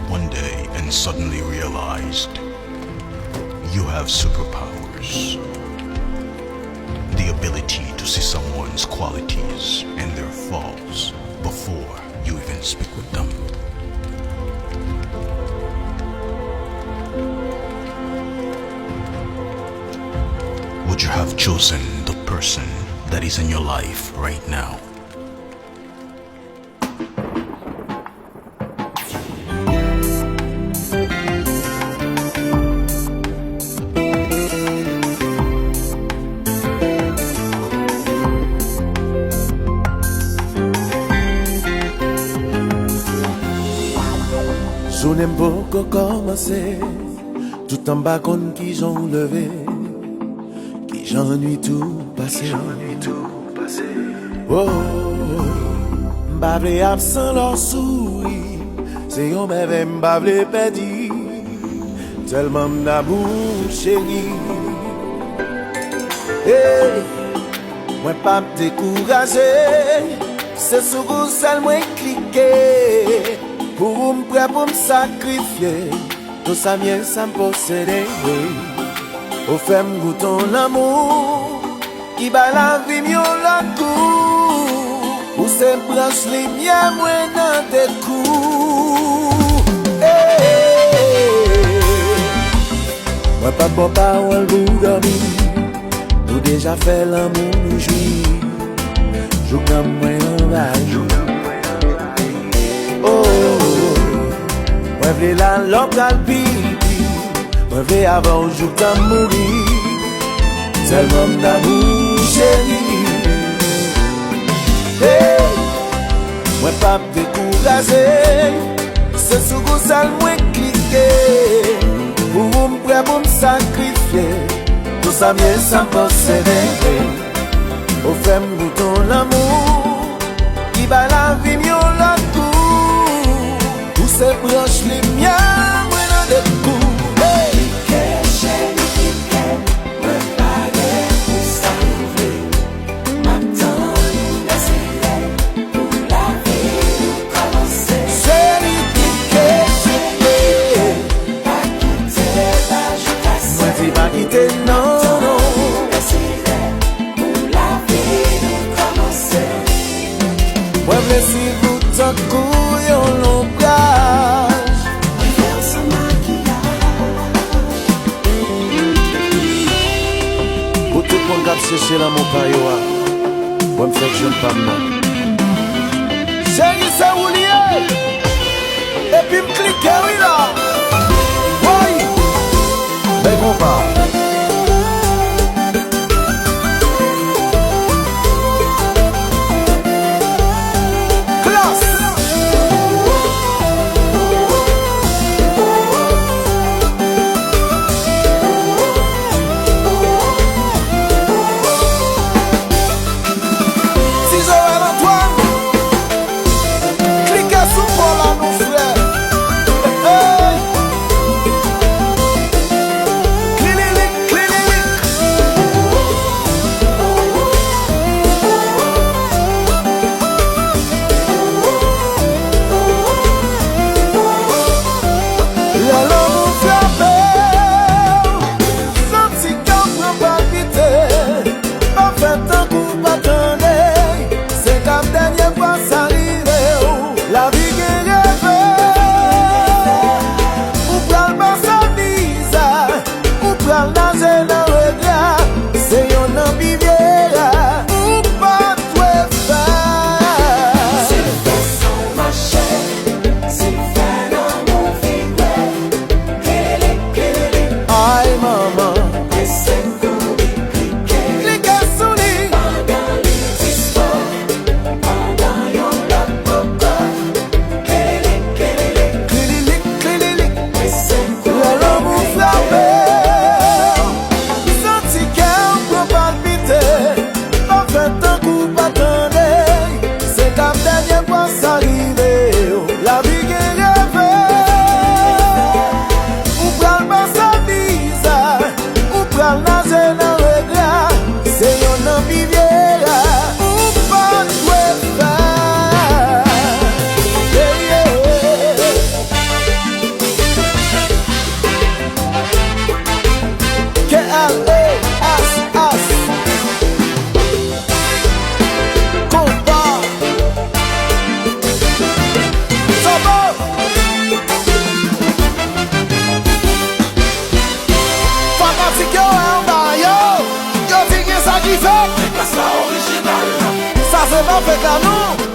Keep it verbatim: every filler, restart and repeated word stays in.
one day and suddenly realized you have superpowers. The ability to see someone's qualities and their faults before you even speak with them. Would you have chosen the person that is in your life right now? Jounen m poko kòmanse, toutan m pa konn kijan w leve, kijan nwit ou pase. Oh, m pa vle absan lè w souri. Se yon mèvèy m pa vle pèdi. Tèlman m damou w, cheri. Hey, mwen p ap dekouraje. Se sou Google mwen klike. Pou ou m prè pou m sakrifye. Tout sa m ye, sa m posede, wi. Ou fè m goute yon lanmou ki bay lavi m yon lòt gou. Ou se branch limyè mwen nan de kou. Hey. Mwen p ap ba w pawòl pou w dòmi. Nou deja fè lanmou, nou jwi. Jouk nanm mwen anvayi. Oh, mwen vle l alò pral pipi. Mwen vle avè w jouk tan m mouri. Tèlman m damou w, cheri. Hey, mwen p ap dekouraje. Se sou Google mwen klike. Pou ou m prè pou m sakrifye. Tout sa m ye, sa m posede. Ou fè m goute yon lanmou ki bay lavi m yon lòt gou. Ou se branch limyè mwen nan de kou. Hey! Klike, cheri, klike, mwen pare pou sa ou vle. M ap tann ou deside pou lavi nou kòmanse. Cheri, klike, klike. Pa kite l pa jou kase. Mwen di pa kite non, non. Tann ou deside pou lavi nou kòmanse. Mwen vle swiv ou tankou yon lonbraj. Mwen fè w san makiyaj. Pou tout moun k ap chèche lanmou pa yo a, mwen m fèk jwenn pa m nan. Cheri, se ou li ye. Epi m klike wi la. Woy! Bèl konpa. Klass! Ti Joel Antoine, klike sou pò la non frè. Hey! Se pa fèt la non.